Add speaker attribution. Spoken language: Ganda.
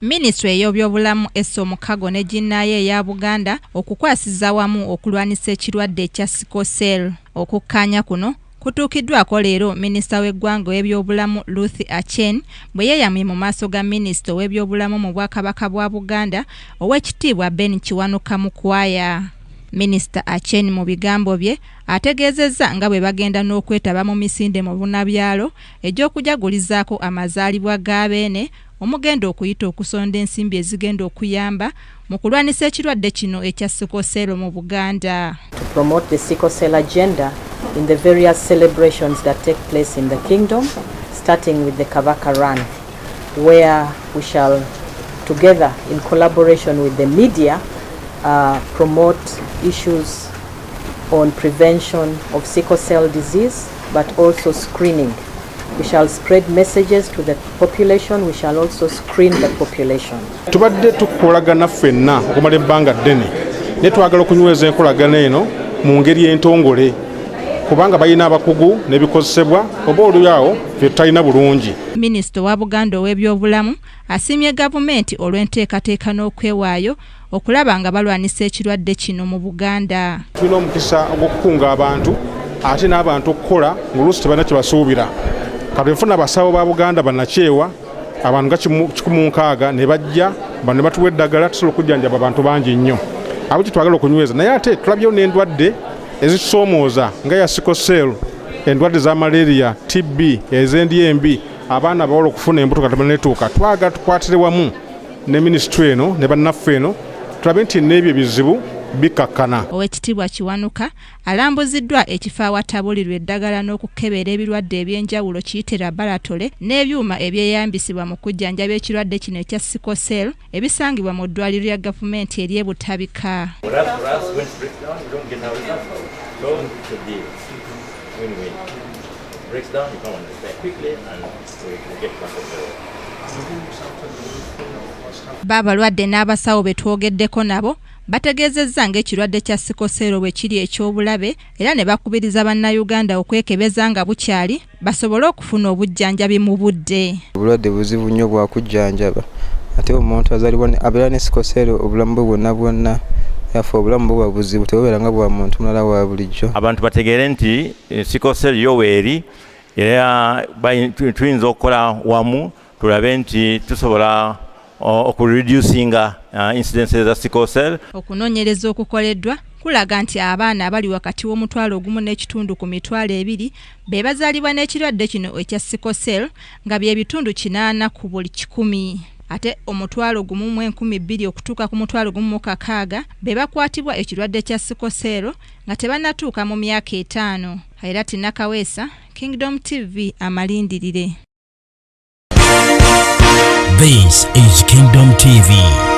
Speaker 1: Minisitule ey'ebyobulamu essa omukago ne ginnaayo eya Buganda okukwasiza wamu okulwanisa ekirwadde ekya sickle cell. Okukkaanya kuno kutuukiddwako leero minisita w'eggwanga ow'ebyobulamu Ruth Aceng bwe yeeyamye mu maaso ga minisita ow'ebyobulamu mu Bwakabaka bwa Buganda Oweekitiibwa Ben Kiwanuka Mukwaya. Minisita Aceng mu bigambo bye ategeezezza nga bwe bagenda n'okwetaba mu misinde mu bunabyalo egy'okujagulizaako amazaalibwa ga Beene omugenda okuyita okusonda ensimbi ezigenda okuyamba mu kulwanisa ekirwadde kino ekya sickle cell mu Buganda.
Speaker 2: To promote the sickle cell agenda in the various celebrations that take place in the kingdom, starting with the Kabaka Run, where we shall together, in collaboration with the media, promote issues on prevention of sickle cell disease, but also screening. We shall spread messages to the population, we shall also screen the population.
Speaker 3: Tubadde tukolagana ffenna okumala ebbanga ddene, naye twagala okunyweza enkolagana eno mu ngeri entongole, kubanga balina abakugu n'ebikozesebwa oba olyawo ffe tutalina bulungi.
Speaker 1: Minisita owa Buganda ow'ebyobulamu asiimye gavumenti olw'enteekateeka n'okwewaayo okulaba nga balwanisa ekirwadde kino mu Buganda.
Speaker 3: Tulina omukisa ogw'okukunga abantu ate n'abantu okukola ng'oluusi tebalina kye basuubira. Kati nfuna abasawo ba Buganda bannakyewa abantu nga 160 ne bajja bano ne batuwa eddagala, tusobola okujjanjaba abantu bangi nnyo. Abo kyetwagala okunyweza, naye ate tulabyewo n'endwadde ezitusoomooza nga ya sickle cell, endwadde za malaria, TB, ez'endya embi, abaana abawala okufuna embuto kati banetuuka. Twagala tukwatire wamu ne minisitule eno ne bannaffe eno tulabe nti n'ebyo ebizibu bikakkana.
Speaker 1: Oweekitiibwa Kiwanuka alambuziddwa ekifo awatabulirwa eddagala n'okukebera ebirwadde ebyenjawulo kiyite laboratory n'ebyuma ebyeyambisibwa mu kujjanjaba ekirwadde kino ekya sickle cell ebisangibwa mu ddwaliro lya gavumenti ery'e Butabika.
Speaker 4: For us, when it breaks down, we don't get our results. So it should be win-win. Breaks down, you come and repair quickly and we get back on the road.
Speaker 1: Baabalwadde n'abasawo be twogeddeko nabo bategeezezza ng'ekirwadde kya sickle cell bwe kiri eky'obulabe, era ne bakubiriza Bannayuganda okwekebeza nga bukyali basobole okufuna obujjanjabi mu budde.
Speaker 5: Obulwadde buzibu nnyo bwakujjanjaba, ate omuntu azaalibwa abeera ne sickle cell obulamu bwe bwonna bwonna, yaffe obulamu buba buzibu, tebubeera nga bwa muntu mulala wa bulijjo.
Speaker 4: Abantu bategeere nti sickle cell yo weeri, era tuyinza okukola wamu tulabe nti tusobola okureducinga incidences za sickle cell.
Speaker 1: Okunoonyereza okukoleddwa kulaga nti abaana abali wakati w'500,000 ku 20,000 be bazaalibwa n'ekirwadde kino ekya sickle cell, nga bye bitundu 80 ku buli 100, ate 12,000 okutuuka ku 16,000 be bakwatibwa ekirwadde kya sickle cell nga tebannatuuka mu myaka 5. Era Tinakaweesa, Kingdom TV, amalindirire.
Speaker 6: This is Kingdom TV.